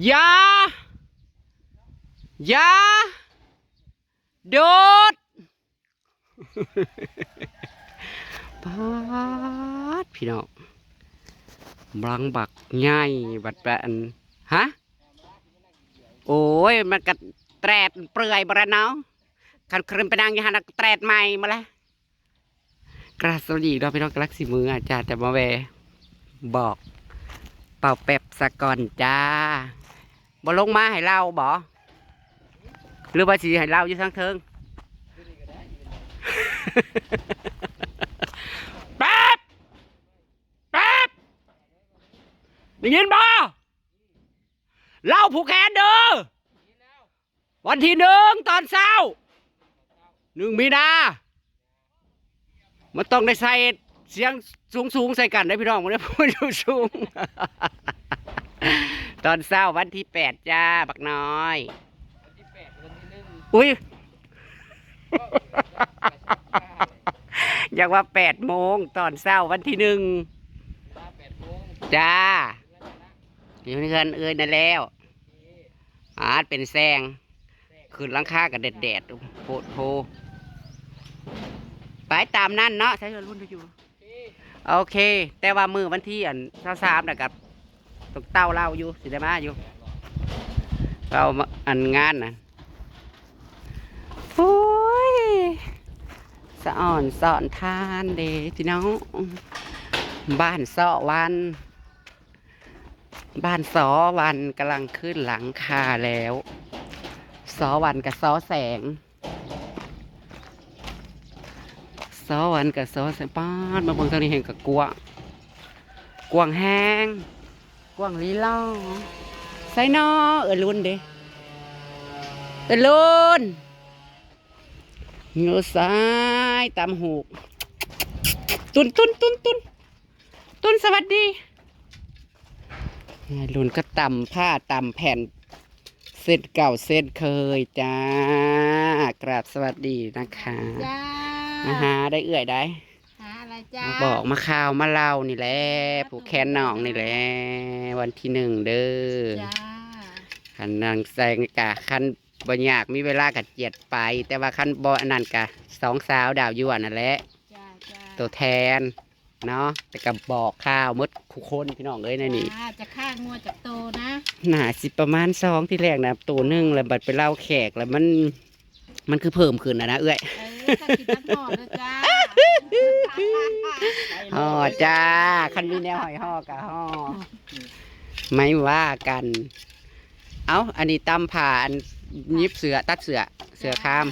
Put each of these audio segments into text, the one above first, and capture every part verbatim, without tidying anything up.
อย่า อย่า โดด ปาด พี่น้อง บลังบักใหญ่ บัดแปะอัน ฮะ โอ้ย มันกะแตรดเปื่อยบระเนาะ คันครึมไปนั่งอยู่หันน่ะแตรดใหม่มาแล้ว กราบสวัสดีอีกรอบพี่น้อง กำลังสิมือจ้า แต่มาแวะบอกเป่าแป๊บสะก่อนจ้า บ่ลงมาให้เล่าบ่ หรือว่าสิให้เล่าอยู่ทางเทิง แป๊บ แป๊บ ได้ยินบ่ เล่าผูกแขนเด้อ วันที่หนึ่งตอนเช้า หนึ่งมีนา มันต้องได้ใส่เสียงสูงๆใส่กันได้พี่น้อง มันได้พูดสูงๆ ตอนเช้าวันที่แปดจ้า บักน้อย อุ้ย อยากว่าแปดโมงตอนเช้าวันที่หนึ่งจ้า อยู่ในเฮือนเอื้อยนั่นแล้ว อาจเป็นแสง ขึ้นหลังคากับแดดๆ โพดโพ ไปตามนั่นเนาะ ใช้เฮือนรุ่นอยู่ โอเค แต่ว่ามื้อวันที่อันซาวสามน่ะกับตกเต้าเล่าอยู่ สิได้มาอยู่ เรามาอันงานน่ะ โอ้ย สะอ่อนสอนทานเด้พี่น้อง บ้านเซาะวัน บ้านซอวันกำลังขึ้นหลังคาแล้ว ซอวันกับซอแสง ซอวันกับซอแสง ป๊าด มาเบิ่งทางนี้แห่งกับกว้าง กว้างแฮง กว้างลีลอ ไสน้อ เออลุนเด้ เออลุน อยู่ซ้ายตามหูก ตุนตุนตุนตุน ตุนสวัสดี ยายลุนก็ตำผ้าตำแผ่น เส้นเก่าเส้นเคยจ้า กราบสวัสดีนะคะ จ้า มาหาได้เอื้อยได้ หาอะไรจ้า มาบอกมาข่าวมาเล่านี่แหละ จ้า ผูกแขนน้องนี่แหละ วันที่หนึ่งเด้อ จ้า คันนางแซงกะคันบ่อยากมีเวลากะเจียดไป แต่ว่าคันบ่อันนั้นกะสองสาวดาวยั่วนั่นแหละ จ้า จ้า ตัวแทนเนาะ แต่กะบอกข่าวหมดทุกคนพี่น้องเอ้ยในนี้ จ้า จะฆ่างัวจักโตนะ น่าสิประมาณสองที่แรกนะ ตัวหนึ่งแล้วบัดไปเล่าแขกแล้วมัน มันคือเพิ่มขึ้นนะนะเอื้อย เออ ถ้ากินน้ำห่อเลยจ้า ห่อจ้า คันมีแนวหอยห่อกะห่อ ไม่ว่ากัน เอ้า อันนี้ตำผ้าอันยิบเสื้อตัดเสื้อ เสื้อคาม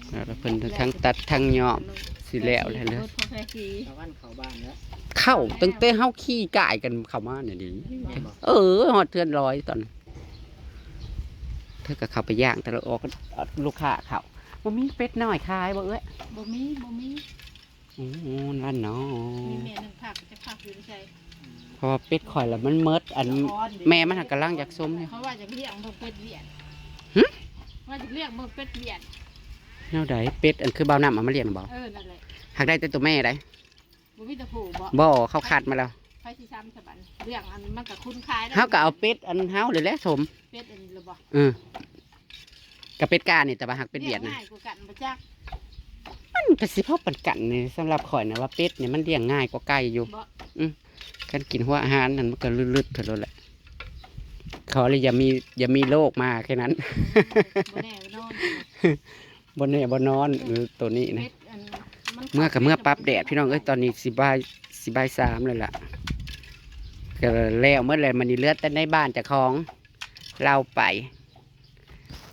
เออ แล้วเพิ่นทั้งตัดทั้งย้อม สิแล้วแล้วเลย รถพ่อแพรขี่ ตะวันเข้าบ้านแล้ว เข้าตั้งแต่เฮาขี่ก่ายกันเข้ามาเนี่ยดิ แม่นบ่ เออ ฮอดเทือนร้อยตอน เธอก็เข้าไปย่างแต่ละออก ลูกค้าเข้า บ่มีเป็ดน้อยขายบ่เอื้อย บ่มี บ่มี โอ้ นั่นเนาะ มีแม่หนึ่งผักจะผักอยู่ในใจ เพราะว่าเป็ดข่อยละมันเมิด อัน อ่อนเด้ แม่มันหักกำลังอยากสมเนี่ย เขาว่าจะเลี้ยงเบิ่งเป็ดเวียด หึ ว่าจะเลี้ยงเบิ่งเป็ดเวียด แนวใด เป็ดอันคือบ่าวน้ำเอามาเลี้ยงน่ะบ่ เออ นั่นแหละ หากได้แต่ตัวแม่ใด บ่มีตัวผู้บ่ บ่ เขาคัดมาแล้ว ไผสิซ้ำซะบัด เลี้ยงอันมันก็คุ้นคายแล้ว เฮาก็เอาเป็ดอันเฮาเลยแหละสม เป็ดอันนี้ละบ่ เออ กับเป็ดกานี่แต่ว่าหักเป็ดเวียดนะ เลี้ยงง่ายกว่ากันบ่จัก มันก็สิพอปานกันนี่ สำหรับข่อยนะว่าเป็ดนี่มันเลี้ยงง่ายกว่าไก่อยู่ บ่ อืม คันกินหัวอาหารนั่นมันก็ลืดๆเท่านั้นแหละ ขอเลยอย่ามี อย่ามีโรคมาแค่นั้น บ่แน่บ่นอน บ่แน่บ่นอน เออ ตัวนี้นะ เป็ดอัน มัน เมื่อกับเมื่อปรับแดดพี่น้องเอ้ย ตอนนี้สิบ่าย สิบ่ายสามเลยล่ะ ก็แล้วเมื่อไรมันนี่เหลือแต่ในบ้านเจ้าของ เราไป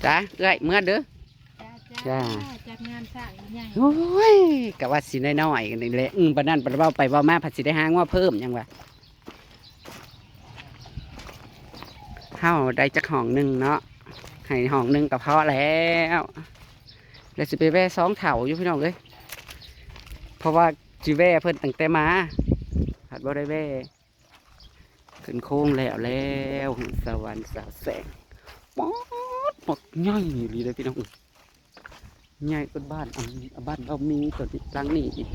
จ้า เอื้อย เมื่อเด้อ จ้า จ้า จ้า จัดงานสร้างใหญ่ โอ้ย กะว่าสิน้อยๆกันนี่แหละ อืม ปานนั้นปานเว้าไปเว้ามา ผัดสิได้หางัวเพิ่มหยังวะ เฮาได้จักห้องหนึ่งเนาะ ให้ห้องหนึ่งก็พอแล้ว แล้วสิไปแว่สองเฒ่าอยู่พี่น้องเอ้ย เพราะว่าสิแว่เพิ่นตั้งแต่มา ผัดบ่ได้แว่ ขึ้นโค้งแล้ว แล้ว สวรรค์สาวแสง ป๊อด บักใหญ่อีหลีเลยพี่น้อง ใหญ่กว่าบ้าน อัน บ้านเรามีตัวนี้ หลังนี้อีก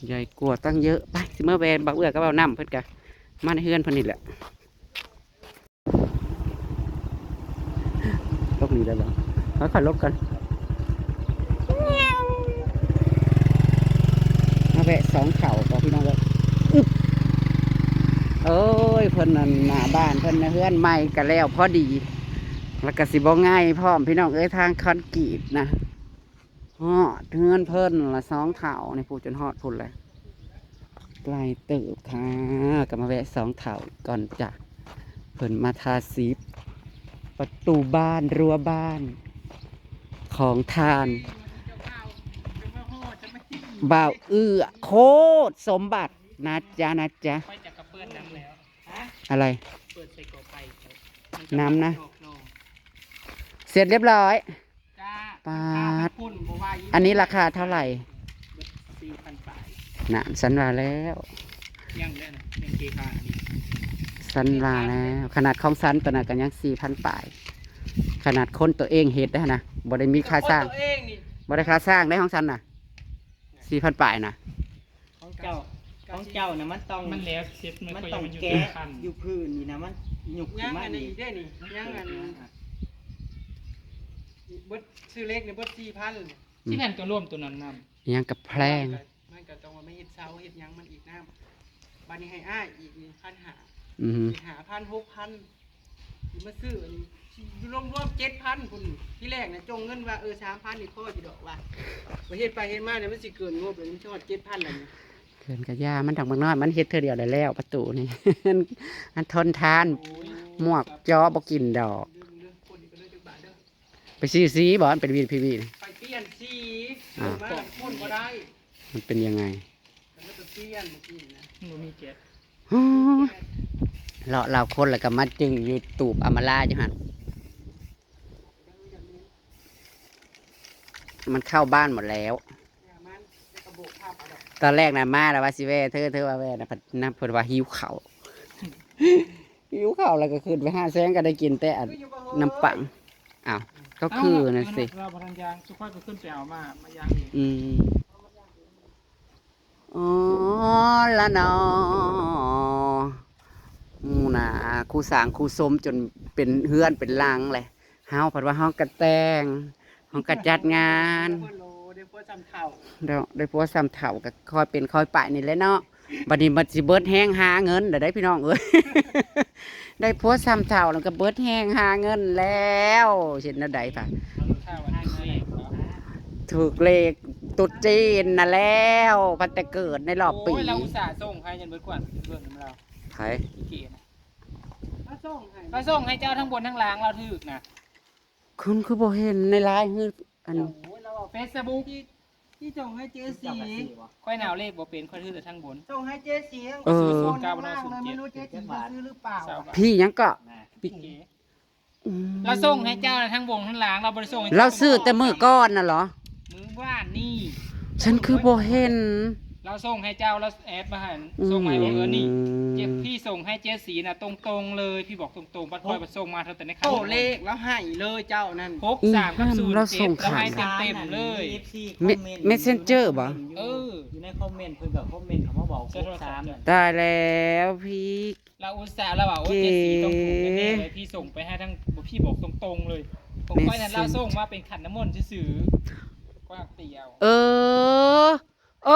ใหญ่กว่าตั้งเยอะ ไป สิเมื่อแว่บ่าวเอื้อกับบ่าวน้ำเพิ่นกะ มาในเฮือนเพิ่นนี่แหละ ลกนี้ได้บ่ ค่อยๆลกกัน มาแวะสองเฒ่าก่อนพี่น้องเอ้ย อึ๊บ โอ้ย เพิ่นนั่นหน้าบ้านเพิ่นนะ เฮือนใหม่ก็แล้วพอดี แล้วก็สิบ่ง่ายพร้อมพี่น้องเอ้ย ทางคอนกรีตนะ ฮอดเฮือนเพิ่นละสองเฒ่านี่ พู้นจนฮอดพู้นเลย ไกลเติบค่ะ ก็มาแวะสองเฒ่าก่อนจ้ะ เพิ่นมาทาสีประตูบ้านรั้วบ้าน ของท่าน บ่าวเอื้อโคตรสมบัตินะจ๊ะ นะจ๊ะ อะไร น้ำนะ เสร็จเรียบร้อย จ้า ปาด อันนี้ราคาเท่าไหร่ สี่พันปลาย น่ะ ฉันว่าแล้ว ยังเด้อนะ ยังเกคาอันนี้ ฉันว่าแล้ว ขนาดของฉันตัวนั้นก็ยังสี่พันปลาย ขนาดคนตัวเองเฮ็ดได้นะ บ่ได้มีค่าสร้าง คนตัวเองนี่ บ่ได้ค่าสร้างได้ของฉันน่ะ สี่พันปลายน่ะ ของเจ้า ของเจ้าน่ะมันต้อง มันแล้วเสร็จมัน มัน ก็ ต้อง ยังอยู่ แกะ ที่คัน อยู่พื้นนี่นะ มันหยุกขึ้น ยัง มา อันนี้ อีก ได้นี่ ยังอัน เบิด ซื้อเหล็กนี่เบิดสี่พัน ที่นั่นก็รวมตัวนั้นนำ ยังกับแพง มันก็ต้องมาเฮ็ดเสาเฮ็ดหยังมันอีกนำ บัดนี้ให้อ้ายอีกนี่พันห้า อือฮึ ห้าพัน หกพัน สิมาซื้ออันนี้ รวมๆ เจ็ดพัน พุ้น ทีแรกน่ะจงเงินว่า เออ สามพัน นี่พออยู่ดอกว่า ไปเฮ็ดไปเฮ็ดมาเนี่ยมันสิเกินงบเลย มันสิฮอด เจ็ดพัน แล้วนี่ เกินกะย่ามันดอกบักน้อย มันเฮ็ดเทื่อเดียวได้แล้ว ประตูนี่ มันทนทาน โอ้ย หมวกเจาะบ่กินดอก ลืมเรื่องคนนี่ก็เลยจักบาทเด้อ ไปซื้อสีบ่ มันเป็น วี พี วี นี่ ไปเปลี่ยนสี อ่า มาพ่นบ่ได้ มันเป็นยังไง แล้วก็เปลี่ยนเมื่อกี้นะ มันบ่มีแก๊ส เลาะลาวคนแล้วก็มาจึงอยู่ตูบอำมาลาอยู่หั่น มันเข้าบ้านหมดแล้ว ตอนแรกนะมาแล้วว่าสิแว่เธอ เธอว่าแว่นะ พัดนะ เพิ่นว่าหิวข้าว หิวข้าวแล้วก็ขึ้นไปหาแสงก็ได้กินแต่อันน้ำปัง อ้าว ก็คือน่ะสิ เอ้า เราบ่ทันย่าง สุขอยก็ขึ้นไปเอามา มาย่างเอง อืม อ๋อ ละเนาะ หมู่น่ะ คู่สร้างคู่สมจนเป็นเฮือนเป็นหลังเลย เฮาผัดว่าเฮากะแต่ง เฮากะจัดงาน ได้ผัวซ้ำเฒ่า เดี๋ยวได้ผัวซ้ำเฒ่าก็ค่อยเป็นค่อยไปนี่แหละเนาะ บัดนี้มันสิเบิดแฮงหาเงินเด้อได้พี่น้องเอ้ย ได้ผัวซ้ำเฒ่าแล้วก็เบิดแฮงหาเงินแล้ว เฮ็ดแนวใดปะ ถืกเลขตรุษจีนน่ะแล้ว พัดแต่เกิดในรอบปี โอ้ย เราอุตส่าห์ส่งให้จนเบิดก่อน เบิ่งนำเรา ไผ อีเก๋นะ เราส่งให้ เราส่งให้เจ้าทั้งบนทั้งล่าง เราถืกนะ คุณคือบ่เห็นในไลน์ คืออัน โอ้ย เราเอา Facebook ที่ ที่ส่งให้เจ๊สี ข้อยน่ะเอาเลขบ่เป็น ข้อยถืกแต่ทั้งบน ส่งให้เจ๊สี เออ ทั้งบนทั้งล่างเลย ไม่รู้เจ๊สีจะซื้อหรือเปล่า สาวบาท พี่หยังก็ น่ะ พี่เก๋ อืม เราส่งให้เจ้าทั้งบนทั้งล่าง เราบ่ได้ส่งให้ เราซื้อแต่มื้อก่อนน่ะเหรอ มื้อวานนี่ ฉันคือบ่เห็น เราส่งให้เจ้า เราแอดมาให้ อืม ส่งมาให้บ่เออนี่ เจ๊พี่ส่งให้เจ๊สีน่ะตรงๆเลย พี่บอกตรงๆ บัดข้อยบัดส่งมาเท่าแต่ในคัน โอ้เลขแล้วให้เลยเจ้านั่น หกสาม กับ อีห้าม ศูนย์เจ็ด เราส่ง เราให้ ขาย เต็มๆเลย เอฟซี เม คอมเมนต์ Messenger บ่ เออ อยู่ในคอมเมนต์เพิ่นก็คอมเมนต์เข้ามาบอก ใช่ หกสาม นั่น ตายแล้วพี่ เราอุตส่าห์ เราว่า โอ้ เก๋ เจ๊สีต้องถูกแน่ๆเลย พี่ส่งไปให้ทั้ง พี่บอกตรงๆเลย ของข้อยนั้น Messenger เราส่งมาเป็นขันน้ำมนต์ซื่อๆ กว้างเตียว เออ เอ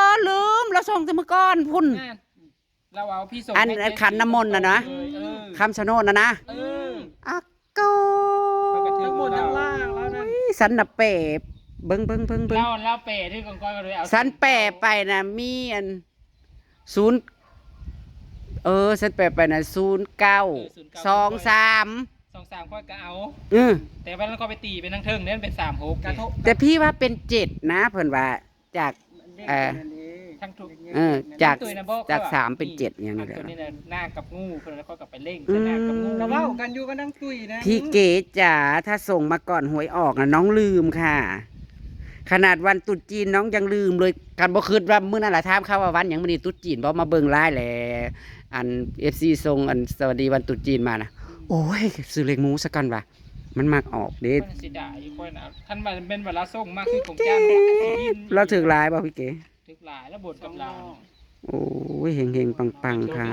อ ลืม เราส่งแต่มื้อก่อนพุ้น นั่น เราเอาพี่ส่ง อัน ให้ อันขันน้ำมนต์น่ะนะ เออ คำชะโนดน่ะนะ เออ อักโก ทั้งบนทั้งล่างแล้วนั่น สันน่ะแปะ เบิ่ง เบิ่ง เบิ่ง เบิ่ง เรา เราแปะที่ของข้อยก็เลยเอา สันแปะไปน่ะ มีอัน ศูนย์ เออ สันแปะไปน่ะ ศูนย์เก้า เออ ศูนย์เก้า สองสาม สองสาม ข้อยก็เอา เออ แต่ว่าแล้วก็ไปตีเป็นทั้งเทิงเนี่ย มันเป็น สามหก กระทบ แต่พี่ว่าเป็น เจ็ด นะ เพิ่นว่า จาก เอ่อ ทั้งทุก เออ จาก ตุ้ยนะบอก จาก ว่า สาม เป็น เจ็ด อย่างนี้แหละ อันนี้นะ นาคกับงู เพิ่นแล้วก็กลับไปเล่ง อืม ใส่นาคกับงู ก็เว้ากันอยู่กับนางตุ้ยนะ พี่เก๋จ๋า ถ้าส่งมาก่อนหวยออกนะ น้องลืมค่ะ ขนาดวันตรุษจีนน้องยังลืมเลย คันบ่คิดว่ามื้อนั้นล่ะ ถามเขาว่าวันหยังมื้อนี้ตรุษจีนบ่ มาเบิ่งไลน์แหละ อัน เอฟซี ส่งอันสวัสดีวันตรุษจีนมานะ โอ้ย ซื้อเลขหมูซะก่อนว่ะ มันมักออกเด้ มันเสียดายอยู่คนน่ะ คันว่าแม่นว่าเราส่งมาคือของเจ้า เราถืกหลายบ่พี่เก๋ ถืกหลายแล้วบ่นกับเรา โอ้ย เฮงๆ ปังๆ ค่ะ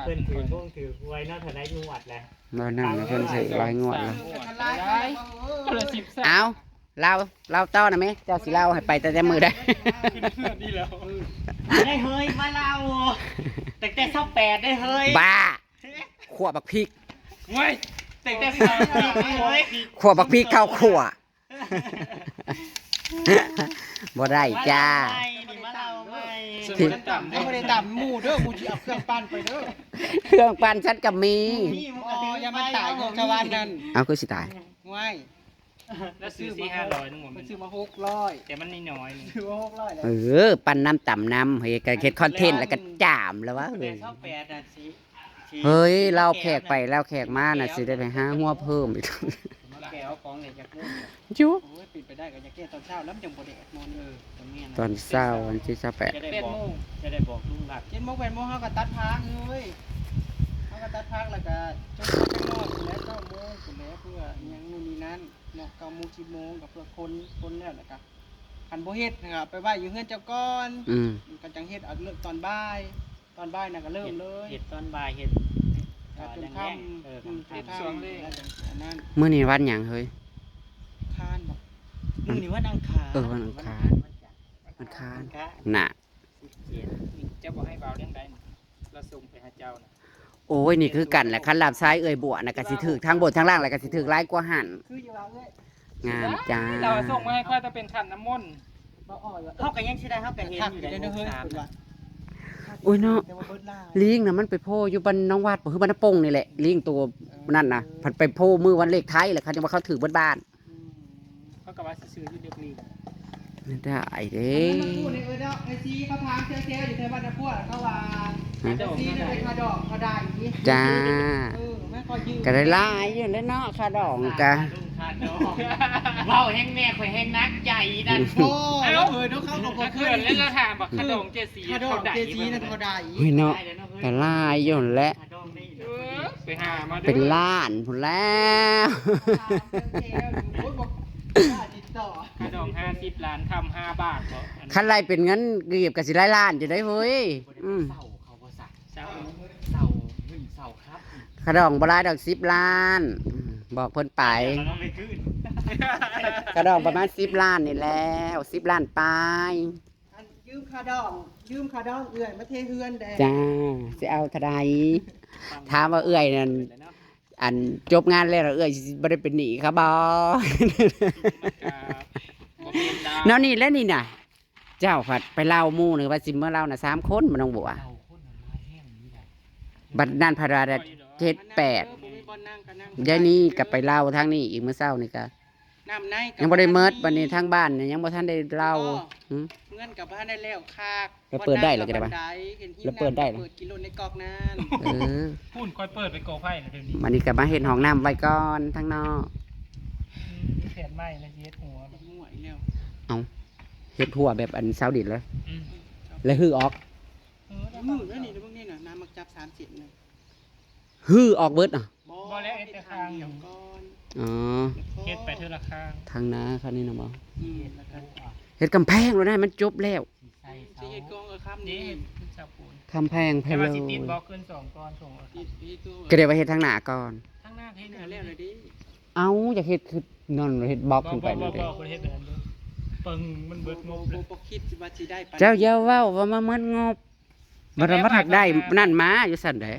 เพิ่นถือวงถือหวยเนาะ เท่าใดงวดแหละ บ่นั่งนะ เพิ่นถือหลายงวดแล้ว คนละสิบสาม เอา ลาว ลาวต่อนะแม่ เจ้าสิลาวให้ไปแต่ แต่มื้อใด ขึ้นเฮือนนี่แล้ว ได้เฮ้ย มาลาว ตั้งแต่ซาวแปดได้เฮ้ย บ้า ขั่วบักพริก เว้ย ตั้งแต่ซาวแปดได้เฮ้ย ขั่วบักพริก ข้าวขั่ว บ่ได้จ้า มาลาวใหม่ นี่มาลาวใหม่ ที่ ยังบ่ได้ตำหมู่เด้อ กูสิเอาเครื่องปั่นไปเด้อ เครื่องปั่นฉันก็มี นี่มึง อ๋อ ก็ถือ อย่ามาตาย ไป ของชาวบ้านนั่น เอาคือสิตาย ว้าย แล้วซื้อสี่ห้าร้อยนึงว่ามัน ซื้อมาหกร้อย แต่มันน้อยๆนึง ซื้อมาหกร้อยแล้ว เออ ปั่นน้ำตำน้ำ เฮ้ย ก็เฮ็ดคอนเทนต์แล้วก็จามแล้ววะ เฮ้ย แต่ซาวแปดน่ะสิ เฮ้ย ลาวแขกไปลาวแขกมาน่ะ สิได้ไปหาหัวเพิ่มอีก มาแก้วของเนี่ยอยากรู้เนี่ย จุ โอ้ย เป็นไปได้ก็อยากแก้ตอนเช้า แล้วมันจังบ่แดดนอน เออ ก็แม่นนะ ตอนเช้าวันที่ซาวแปด จะได้บอก แปดโมง จะได้บอกลุงหลัก เจ็ดโมง แปดโมง เฮาก็ตัดผักเฮ้ย เฮาก็ตัดผักแล้วก็จนไปจักหน่อยพู้นแหละ เก้าโมงพู้นแหละ เพื่ออิหยังนู่นนี่นั่นเนาะ เก้าโมง สิบโมง ก็เพื่อคน คนแล้ว แล้วก็คันบ่เฮ็ดก็ไปไว้อยู่เฮือนเจ้าก่อน อืม ก็จังเฮ็ดเอาเลิกตอนบ่าย ตอนบ่ายน่ะก็เริ่มเลย เฮ็ดตอนบ่าย เฮ็ด ก็จนค่ำ เอ่อ เออ อืม ค่ำๆ จนค่ำ ช่วงแรก แล้วจังอันนั้น มื้อนี้วันหยังเฮ้ย อังคารบ่ มื้อนี้วันอังคาร เออ วันอังคาร วันอังคาร วันอังคาร น่ะ สิบเจ็ด นี่เจ้าบ่ให้เบาเรื่องใด เราส่งไปหาเจ้านะ โอ้ย นี่คือกันแหละ คันหลานชายเอื้อยบัวน่ะ ก็สิถืกทั้งบนทั้งล่าง แล้วก็สิถืกหลายกว่าหั่น คืออยู่ว่าเอ้ย งามจ้า เราส่งมาให้ข้อยแต่เป็นขันน้ำมนต์ บ่อ่อยว่ะ เขาก็ยังสิได้ เขาก็เห็นอยู่ใน คักอยู่เด้อเฮ้ย หกสาม เพิ่นว่า โอ้ยเนาะ แต่ว่าเบิดหลาย ลิงน่ะมันไปโผล่อยู่บ้านน้องวัดบ่ คือบ้านน้ำปงนี่แหละ ลิงตัวนั่นน่ะ เออ พัดไปโผล่มื้อวันเลขไทย แล้วเขายังว่าเขาถืกเบิดบ้าน อืม เขาก็ว่าสิซื้ออยู่เด็กลิง ไม่ได้เด้ มันมาพูดในเออเนาะ ไอ้ซีเขาถามเซลล์อยู่แถวบ้านน้ำพุแล้วเขาว่า ฮะ ไอ้ซีเนี่ยไปคาดอกเขาได้อีก จ้า เออ ไม่ค่อยยืม ก็ได้หลายอยู่แล้วเนาะ คาดองกะ ลุงคาดอง เว้าแฮงแม่ข่อยแฮงหนักใจนั่น โอ้ เอ้า เออเนาะ เขาก็บ่ ก็ เค คือย แล้วก็ถามว่าคาดองเจซี คาดอง เท่าใด เจซีนั่นเท่าใด เฮ้ยเนาะ ได้แล้วเนาะเฮ้ย ก็หลายอยู่แหละ คาดองนี่ เออ ไปหามาเด้อ เป็นล้านพู้นแล้ว โอ้ย บอก ค่าติดต่อ คาดองห้าสิบล้าน คำห้าบาทบ่ อัน คันไล่เป็นเงินกีบก็สิหลายล้านอยู่ได้เฮ้ย อืม เศร้าเขาบ่สัก เศร้า เศร้า เงินเศร้าครับ คาดองบ่หลายดอก สิบล้าน อืม บอกเพิ่นไป เดี๋ยวเราต้องไปขึ้น คาดองประมาณ สิบล้านนี่แล้ว สิบล้านปลาย อันยืมคาดอง ยืมคาดองเอื้อยมาเทเฮือนแดง จ้า สิเอาเท่าใด ถามว่าเอื้อยนั่น อันจบงานแล้วเอื้อยสิบ่ได้เป็นหนี้เขาบ่ มันก็บ่เป็นดอก แนวนี้แหละนี่น่ะ เจ้าผัดไปเล่าหมู่นี่ว่าสิมาเล่าน่ะ สามคน บ่น้องบัว บัดนั้นผัดว่าเจ็ดแปด เออ บ่มีบ่อนนั่งก็นั่ง เดี๋ยวนี้ก็ไปเล่าทางนี้อีก มื้อเช้านี่ก็ น้ำในก็ ยังบ่ได้เมิด บ่ทันมี บัดนี้ทางบ้านนี่ยังบ่ทันได้เล่า บ่ หึ เงินก็บ่ทันได้แล้วคัก แล้วเปิดได้แล้วจะได้ปะ บ่อนนั่งก็บันได เห็นหิน แล้วเปิดได้ น้ำก็เปิดกินโลดในก๊อกนั่น เออ พู้นค่อยเปิดไปก่อไฟแล้วเดี๋ยวนี้ บัดนี้ก็มาเฮ็ดห้องน้ำไว้ก่อนทางนอก อืม มีแผนใหม่แล้วสิเฮ็ดหัว มั่วอีกแล้ว เอ้า เฮ็ดหัวแบบอันซาวดินเลย อืม แล้วฮือออก เออ แล้ว มือแล้วนี่ เบิ่งนี่น่ะ น้ำมักจับสามเส้นน่ะ ฮือออกเบิดอ่ะ บ่ บ่แล้วเฮ็ดแต่ข้างเดียวก่อน อ๋อ เฮ็ดไปเทื่อละข้าง ทางนาเขานี่นะบ่ อืม แล้วก็ เฮ็ดกำแพงแล้วนะ มันจบแล้ว ใส่เสา สิเฮ็ดกองกับคำนี่ นี่เฮ็ดเป็นเสาปูน กำแพง แต่ว่าสิติดบล็อกขึ้นสองก้อน สองก้อน ติด ติดตัว ก็เดี๋ยวว่าเฮ็ดทางหน้าก่อน ทางหน้าเฮ็ดแล้วเลยดิ เอ้า อยากเฮ็ดคือนอนเฮ็ดบล็อกขึ้นไป บ่ นั่นเด้ บ่ บ่เฮ็ดแบบนั้นเด้อ ปึ้ง มันเบิดงบเลย บ่ บ่ บ่คิดว่าสิได้ปาน เจ้าอย่าเว้าว่ามาเมิดงบ บัดว่ามาถักได้นั่นมาอยู่ซั่นเด้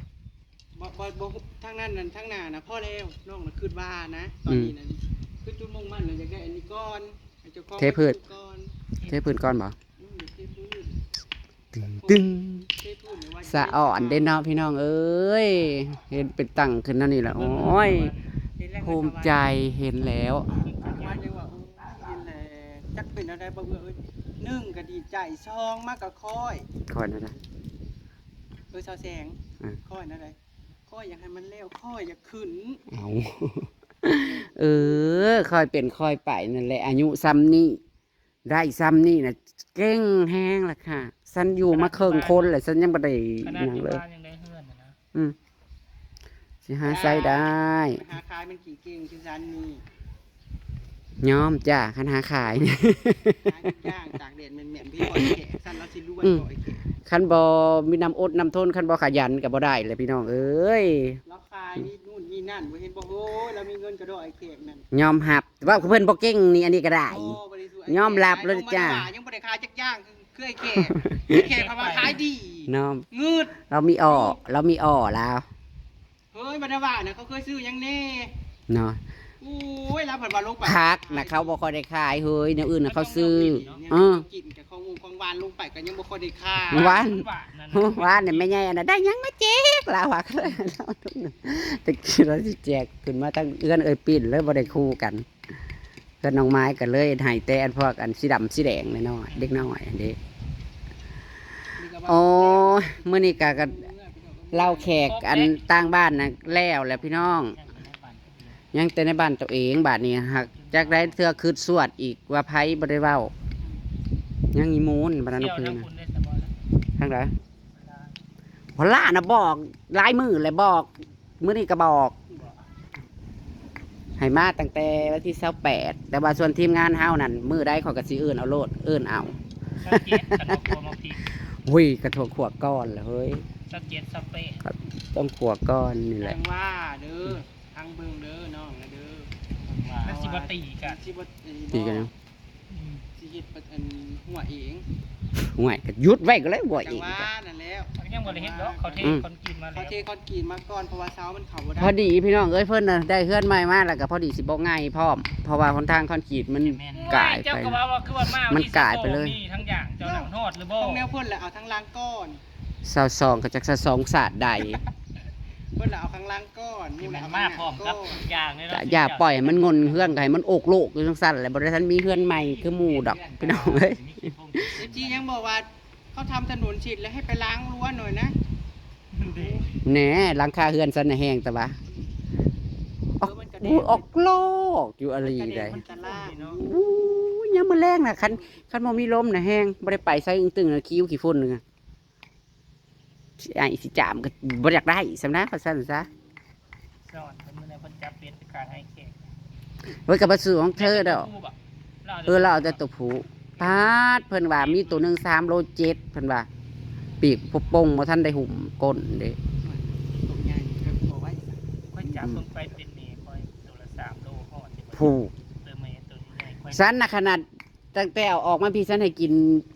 บ่ บ่ บ่ ทางนั้นนั่น ทางหน้านะ พอแล้ว น้องน่ะคิดว่านะ ตอนนี้นะ อืม คือจุดมุ่งมั่นน่ะ อยากได้อันนี้ก่อน ให้เจ้าของ เทพื้น ก่อน เทพื้นก่อนบ่ อืม เทพื้น ตึงตึง เทพื้นเนี่ยว่า สะอ่อนเด้เนาะพี่น้องเอ้ย เห็นเป็นตั้งขึ้นเท่านี้ละ โอ้ย เห็นแล้ว ภูมิใจเห็นแล้ว ว่าจังว่า โอ้ย เห็นแล้ว จักเป็นอะไรบ่เอื้อเอ้ย หนึ่งก็ดีใจ สองมาก็ค่อย ค่อยนั่นนะ เออ สาวแสง อ่ะ ค่อยนั่นแหละ ค่อยอยากให้มันแล้ว ค่อยอยากขึ้น เอา เออ ค่อยเป็นค่อยไปนั่นแหละ อายุส่ำนี้ ได้ส่ำนี้นะ เก่งแฮงละค่ะ ฉันอยู่มาเคิ่งคนแล้ว ฉันยังบ่ได้ ขนาด หยัง อยู่ เลย บ้านยังได้เฮือนนะ อืม สิหาใส่ได้ หาขายมันขี้เก่งคือฉันนี่ ยอมจ้า คันหาขาย ขายทุกอย่าง ตากแดดแม่นๆ พี่บ่อยแขก สั่นแล้วสิรวย อืม บ่อยแขก คันบ่มีน้ำอดน้ำทน คันบ่ขยันก็บ่ได้เลยพี่น้องเอ้ย แล้วขายนี่นู่นนี่นั่น บ่เห็นบ่ โอ้ย แล้วมีเงินกระดอยแขกนั่น ยอมรับ ว่าเพิ่นบ่เก่งนี่ อันนี้ก็ได้ โอ้ บ่ได้สู้ ยอมรับเลยจ้า ยังบ่ได้ขายจักอย่าง คือไอ้แขก ไอ้แขกเขาว่าขายดี เนาะ งืด เรามีอ่อ เรามีอ่อแล้ว เฮ้ย บ่ได้ว่านะ เขาเคยซื้อหยังแน่ เนาะ โอ้ย แล้วเพิ่นว่าลงไป ผักนะ เขาบ่ค่อยได้ขายเฮ้ย แนวอื่นนะเขาซื้อ มันต้องแนวกินเนาะ เออ กินกับของหวานลงไปก็ยังบ่ค่อยได้ขาย หวาน หวานนั่นน่ะ หวานเนี่ยแม่ใหญ่อันนั้น "ได้หยังมาแจก" ลาวว่า แต่กี้เราสิแจกขึ้นมาตั้งเอื้อนเอ้ยปิ่นเลย บ่ได้คู่กัน เพื่อนน้องไม้ก็เลยให้แต่อันพวกอันสีดำสีแดงน้อยๆ เด็กน้อยเด้ โอ้ย มื้อนี้ก็ ก็เล่าแขกอันต่างบ้านน่ะแล้วแหละพี่น้อง ยังแต่ในบ้านตัวเอง บาดนี้หากจักได้เทื่อคืดสวดอีกว่าไผบ่ได้เว้า ยังอีหมูน บาดนั้น เสี่ยว คืน ทาง น่ะ คุณได้สบายแล้ว ทางใด พอล่าน่ะบอกหลายมื้อแล้ว บอก มื้อนี้ก็บอก ให้มาตั้งแต่วันที่ซาวแปด แต่ว่าส่วนทีมงานเฮานั่น มื้อใดเขาก็สิเอิ้นเอาโลด เอิ้นเอา ซาวเจ็ด คันบ่กลัวมาผิด หุย กระทงขัวก้อนละเฮ้ย ซาวเจ็ด ซาวแปด ต้องขัวก้อนนี่แหละ แจ้งว่าเด้อ ทางเบิ่งเด้อน้องนะเด้อ ว่า แล้วสิบ่ตีกัน สิบ่ ตีกันเนาะ อืม สิเฮ็ดเป็นอันหัวเอง ห่วยก็หยุดไว้ก็เลยหัวเอง จังหวะนั่นแล้ว ยังบ่ได้เฮ็ดดอก เขาเท อืม คอนกรีตมาแล้ว เขาเทคอนกรีตมาก่อน เพราะว่าเสามันเข้าบ่ได้ พอดีพี่น้องเอ้ย เพิ่นน่ะได้เฮือนใหม่มาแล้วก็พอดีสิบ่ง่ายพร้อม เพราะว่าหนทางคอนกรีตมัน แม่น กายไป เจ้าก็ว่า ว่าคือว่ามา มันกายไปเลย นี่ทั้งอย่างเจ้าหนังฮอดหรือบ่ ของแนวเพิ่นแหละ เอาทั้งล่างก่อน ซาวสองก็จักซาวสองศาสตร์ใด เพิ่นละเอาข้างล่างก่อน นี่มันมาพร้อมกับทุกอย่างเลยเนาะ จะอย่าปล่อยให้มันงนเฮือง ให้มันโอกโลกอยู่จังซั่นแหละ บ่ได้ทันมีเฮือนใหม่คือหมู่ดอก พี่น้องเอ้ย เอฟซียังบอกว่าเขาทำถนนเสร็จแล้วให้ไปล้างรั้วหน่อยนะ แหน่ หลังคาเฮือนซั่นน่ะแห้งแต่ว่า ออก เออ มันกระแดด อู้ ออกโลกอยู่อะลีใด มันกระลาก อู้ ยามมื้อแลงน่ะ คัน คันบ่มีลมน่ะแห้ง บ่ได้ไปไสอึ้งตึงน่ะ คิ้วขี้ฝุ่นนึงอะ สิไอ้สิจามก็บ่อยากได้ส่ำนะ ว่าซั่นซะ สอนเพิ่นมื้อนั้นเพิ่นจับเบ็ดไปขายให้แขก เฮ้ย ก็บ่สู้ของเธอดอก แม่นแต่ตัวผู้บ่ เออ ลาวเอาแต่ตัวผู้ ปาด เพิ่นว่ามีตัวหนึ่งสามโลเจ็ด เพิ่นว่า ปีกโป่งบ่ทันได้หุ้มก้นเด้ ตัวใหญ่ก็บ่ไหว ข้อยจับ อืม เพิ่นไปเป็นแม่ข้อย ตัวละสามโลฮอด ผู้ เออ แม่ตัวใหญ่ข้อย ฉันน่ะขนาด ตั้งแต่เอาออกมาพี่ ฉันให้กิน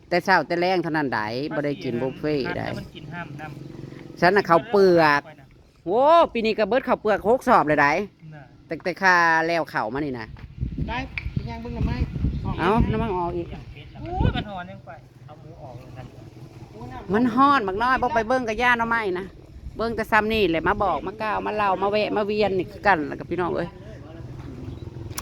แต่เช้าแต่แลงเท่านั้นได๋ บ่ได้กินบุฟเฟ่ต์ได๋ แต่มันกินห้ามนำ ฉันน่ะข้าวเปลือก ข้อยน่ะ โอ้ ปีนี้ก็เบิดข้าวเปลือกหกสอบเลยได๋ น่ะ ตั้งแต่ค่าแล้วข้าวมานี่นะ ได้ ย่างเบิ่งหน่อไม้ เอาหน่อไม้ออกอีก อย่างเผ็ดน่ะ โอ้ย มันฮ้อนยังไป เอาหมูออกเลยกัน มันฮ้อนบักน้อย บ่ไปเบิ่งกะย่าหน่อไม้นะ เบิ่งแต่ซ่ำนี่แหละ มาบอกมาก่าวมาเล่ามาแวะมาเวียนนี่คือกันล่ะกับพี่น้องเอ้ย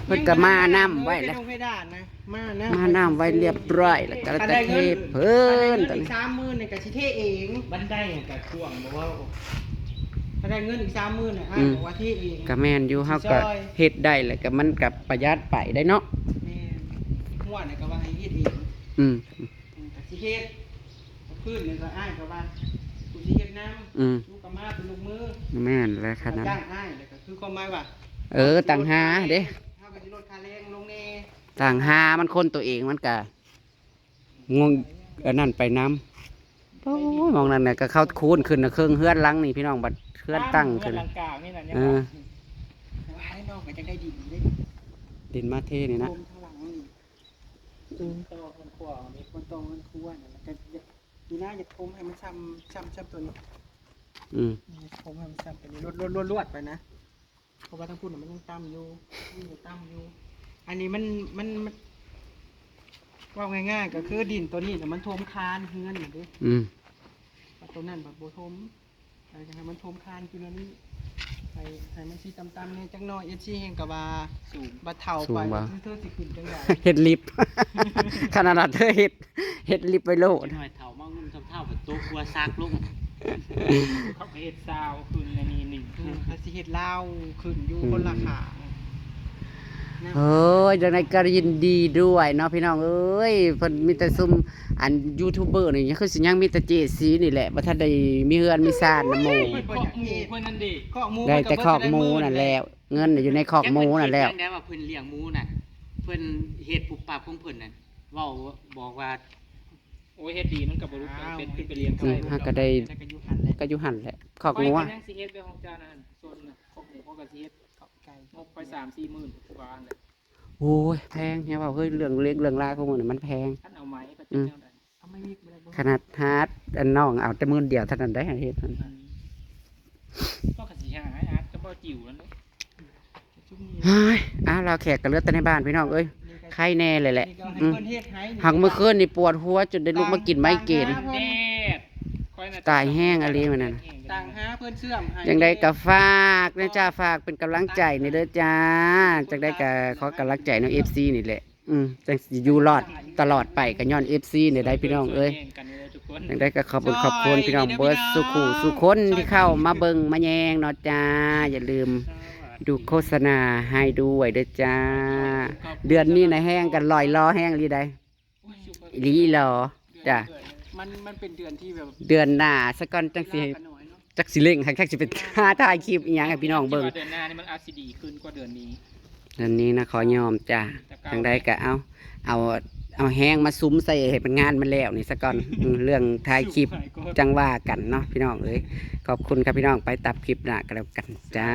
เพิ่นก็มานำไว้แล้ว เพดานนะ มานะ มานำไว้เรียบร้อยแล้วก็ คันได้เงิน เทพื้น คันได้เงินอีกสามหมื่นนี่ก็สิเทเอง บันไดกับช่วงบ่เว้า คันได้เงินอีกสามหมื่นน่ะ อ้าย อืม บอกว่าเทเอง ก็แม่นอยู่ เฮาก็ สิซอย เฮ็ดได้แล้วก็มันก็ประหยัดไปได้เนาะ แม่น หัวน่ะก็ว่าให้เฮ็ดเอง อืม อืม ก็สิเฮ็ด พื้นนี่ก็อ้ายก็ว่า กูสิเฮ็ดนำ อืม ลูกก็มาเป็นลูกมือ แม่นแล้วขนาด จ้างอ้าย แล้วก็คือความหมายว่า เออ ต่างหาเด้ เฮาก็สิลดค่าแรงลงแน่ ต่างหามันคนตัวเองมันก็งง อันนั้นไปนำ โอ้ย มองนั่นน่ะก็เข้าคูณขึ้นน่ะ เครื่องเฮือนหลังนี่พี่น้อง บัดเฮือนตั้งขึ้น เฮือนหลังกลางนี่น่ะ เออ ว่าให้น้องก็จะได้ดินเด้ ดินมาเทนี่นะ ลงข้างหลังนี่ อืม ต่อเฮือนครัว มีคนต่อเฮือนครัวน่ะ แล้วก็อยาก ปีหน้าอยากถมให้มันซ้ำ ซ้ำ ซ้ำตัวนี้ อืม ถมให้มันซ้ำตัวนี้ ลวด ลวด ลวด ลวดไปนะ เพราะว่าทางพุ้นน่ะมันยังต่ำอยู่ นี่ยังต่ำอยู่ อันนี้มัน มัน มัน เว้าง่ายๆ ก็คือดินตัวนี้น่ะมันท่วมคานเฮือนน่ะเด้ อืม บัดตัวนั้นบัดบ่ท่วม เออ ให้มันท่วมคานขึ้นมานี่ ให้ ให้มันสิต่ำๆ แน่จักหน่อย เอฟซี แฮงก็ว่า สูง บัดเฒ่าไป สูงบ่ เธอสิขึ้นจังใด เฮ็ดลิฟต์ ขนาดเธอเฮ็ด เฮ็ดลิฟต์ไว้โลด จักหน่อยเฒ่ามางุ่มซำเฒ่า บัดโตกลัวซากลง เขาก็เฮ็ดซาวขึ้นอันนี้หนึ่ง เออ เขาสิเฮ็ดลาวขึ้นอยู่ อืม คนละข้าง เฮ้ย จังใดก็ยินดีด้วยเนาะพี่น้องเอ้ย เพิ่นมีแต่ซุมอันยูทูบเบอร์นี่ คือสิยังมีแต่เจซีนี่แหละ บ่ทันได้มีเฮือนมีซานนำหมู่ เพิ่นคอกหมูเพิ่นนั่นเด้ คอกหมู ได้แต่คอกหมูนั่นแหละ เงินน่ะอยู่ในคอกหมูนั่นแหละ จักเพิ่นคิดจังใดว่าเพิ่นเลี้ยงหมูน่ะ พิ่นเฮ็ดปุบปับของเพิ่นนั่นเว้าบอกว่า โอ้ยเฮ็ดดีมันก็บ่รู้ อ้าว เป็นขึ้นไปเลี้ยง อืม ไก่ เฮาก็ได้ แล้วก็อยู่หั่นแหละ ก็อยู่หั่นแหละคอก ข้อย งัว ก็ยังสิเฮ็ดแบบของเจ้านั่นส่วนน่ะคอกหมูเขาก็สิเฮ็ด ไก่ งบไปสามสี่หมื่นกว่าบาทเลย โอ้ยแพงเฮียว่าเฮ้ยเรื่องเล็กเรื่องลาของมึงน่ะมันแพง ท่านเอาไม้ก็ อื จะ ม แนวใดเอาไม่มีบ่ได้บ่ ขนาดฮาร์ดอันน้องเอาแต่หมื่นเดียวเท่านั้นได้เฮ็ดมัน อืมก็กะสิหาให้อาร์ตก็บ่จิ๋วแล้วเนาะ จุ่ม เฮ้ยอ้าวเราแขกก็เหลือแต่ในบ้านพี่น้องเอ้ยใครแน่เลยแหละ นี่ก็ให้ อืม เพิ่นเฮ็ดให้ หักเมื่อคืนนี่ปวดหัวจนได้ลุกมากินไม้กิน ต่างหาเพิ่น แดด ตายแห้งอะไรวะนั่น ต่างหาเพิ่นเชื่อมให้ จังได้ก็ฝากนะจ้าฝากเป็นกำลังใจนี่เด้อจ้าจังได้ก็ขอกำลังใจน้องเอฟซีนี่แหละ อืมจังสิอยู่รอดตลอดไปก็ย้อนเอฟซีนี่ได้พี่น้องเอ้ย ช่วแห่งกันนี่แหละทุกคน จังได้ก็ขอบคุณขอบคุณพี่น้องเบิร์ดสุขูสุคนที่เข้ามาเบิ่งมาแยงเนาะจ้า อย่าลืมดูโฆษณาให้ด้วยเด้อจ้า เดือนนี้นะแห้งกันลอยล้อแห้งอีหลีได้อีหลีหรอจ้ะ มันมันเป็นเดือนที่แบบ เดือนหน้าสะก่อนจังสิ ลากันน้อยเนาะ จักสิเร่งให้จักสิเป็นค่าถ่ายคลิปอีหยังให้พี่น้องเบิ่ง เดือนหน้านี่มันอาจสิดีขึ้นกว่าเดือนนี้ เดือนนี้นะขอยอมจ้ะ แต่เก่า จังได้ก็เอา เอาเอาแห้งมาสุมใส่ให้เป็นงานมันแล้วนี่สะก่อนอืมเรื่องถ่ายคลิปจังว่ากันเนาะพี่น้องเอ้ยขอบคุณครับพี่น้องไปตับคลิปหน้ากันแล้วกันจ้า